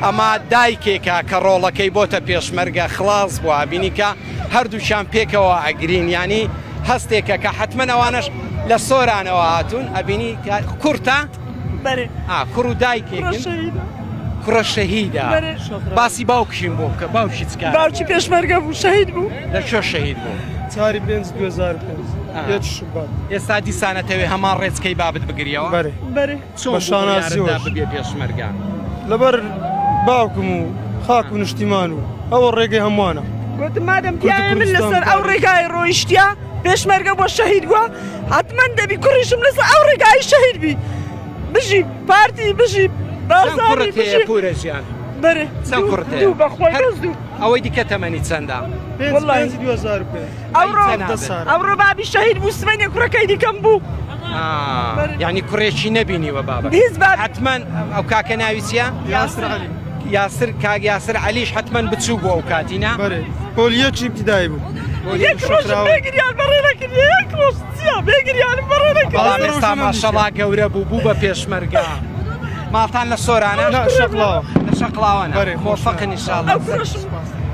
ئەمە دایکێکە کە ڕۆڵەکەی بۆتە پێشمەرگە خڵاس بووە بینی کە هەردووکیان پێکەوە ئەگرین یانی هەستێکە کە حتمما ئەوانەش لە سۆرانەوە هاتوون ئەبینی کورتە بەرێ ئا کوڕ و دایکێکن کوڕە شەهیدە باسی باوکشیم بۆ بکە باوکی چکار باوکی پێشمەرگە بوو شەهید بوو لە کوێ شەهید بوو چاری پێنج 2005 یەک شوبات ئێستا دیسانەتەوێ هەمان ڕێچکەی بابت بگریەوە بەرێ بەرێ چۆن بە شانازیەوە ببێ پێشمەرگە؟ لەبەر باوکم و خاک و نیشتیمان و ئەوە ڕێگەی هەمووانە. گوتم مادەم پیاوێ من لەسەر ئەو ڕێگای ڕۆیشتە پێشمەرگە بۆ شەهید بووە حتمما دەبی کوڕیشم لەسەر ئەو ڕێگای شەهید بی بژی پارتی بژی بارزانی بژی پورە ژیان بەرێ چەند کوڕت هەیە؟ دوو بەخۆی بەس دوو ئەوەی دیکە تەمەنی چەندە؟ وەڵڵاهی. پێنج 2005 ئەوڕۆ چەند ساڵ. ئەوڕۆ بابی شەهید بوو سبەینێ کوڕەکەی دیکەم بوو یعنی کوڕێکی نەبینیوە بابە هیچ باب حتمما ئەو کاکە ناوی چییە؟ یاسر عەلی یاسر کاک یاسر عەلیش حتمما بچوو بوو ئەو کاتینا بەرێ پۆلی یەکی ئیبتیدایی بوو یەک ڕۆژ بێگریان بەڕێ نەکرد یەک ڕۆژ چییە بێگریانم بەڕێ نەکرد بەڵام ئێستا ماشەڵا گەورە بوو بوو بە پێشمەرگە ماڵتان لە سۆرانە نا شەقڵاوە لە شەقڵاوەنە بەرێ، مۆفەقن ئینشاڵڵا ئەو کوڕەشم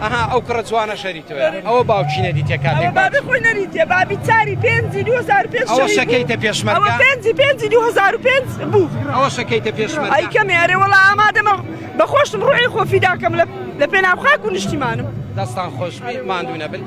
ئەها ئەو کوڕە جوانە شەری تۆیە ئەوە باوکی نەدیتە کاتێک ئەوە بابی خۆی نەریتە بابی چاری پێنجی 2005 ئەوە شەهید بوو. شەکەیتە پێشمەرگە؟ ئەوە پێنجی پێنجی 2005 بوو ئەوە شەکەیتە پێشمەرگە ئەی کەمێ ئەرێ وەڵا ئامادەمە بە خۆشم ڕوحی خۆ فیداکەم لە لە پێناو خاک و نیشتیمانم دەستان خۆش بی ماندوو نەبن.